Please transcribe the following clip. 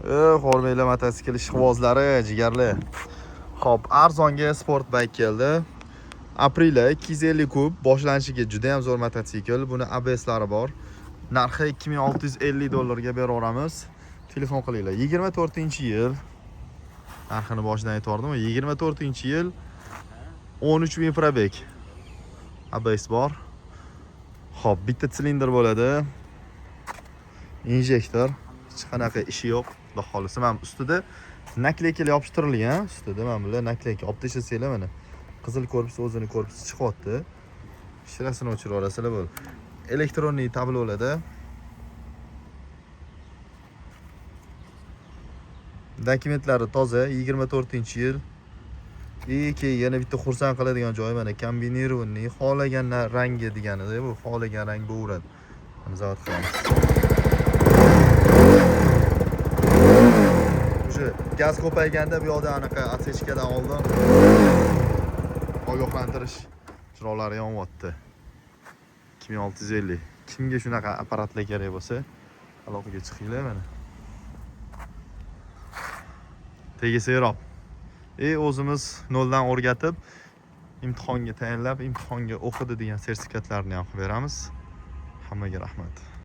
Hormanglar mototsikl ishqibozlari, jigarlar. Xo'p, arzonga sport bike keldi. Aprilia 250 kub boshlanishiga juda ham zo'r mototsikl. Buni ABSlari bor. Narxi 2650 dollarga beraveramiz. Telefon qilinglar. 24-yil. Narxini boshidan aytvordim. 24-yil, 13 000 пробег. ABS bor. Xo'p, bitta silindr bo'ladi. Injektor. Hech qanaqa ishi yo'q. Xudo xohlasa, mana ustida наклейка lar yopishtirilgan. Ustida mana bular наклейка olib tashlasanglar, mana qizil korpus, o'zini korpusi chiqyapti. Shirasini o'chirib yuborasizlar, bo'ldi. Электронный tablolarda dokumentlari toza, 24-yil. И keyin yana bitta xursand qiladigan joyi, mana комбинированный, xohlagan rangi deganida, bu xohlagan rang bo'laveradi. Mana zavod qilamiz. O'sha gaz ko'payganda bu yoqda anaqa отсечка dan oldin ogohlantirish chiroqlari yonyapti. 2650. Kimga shunaqa apparatlar kerak bo'lsa, aloqaga chiqinglar mana. Tegi serob. O'zimiz noldan o'rgatib, imtihonga tayinlab, imtihonga o'qidi degan sertifikatlarni ham qilib beramiz. Hammaga rahmat.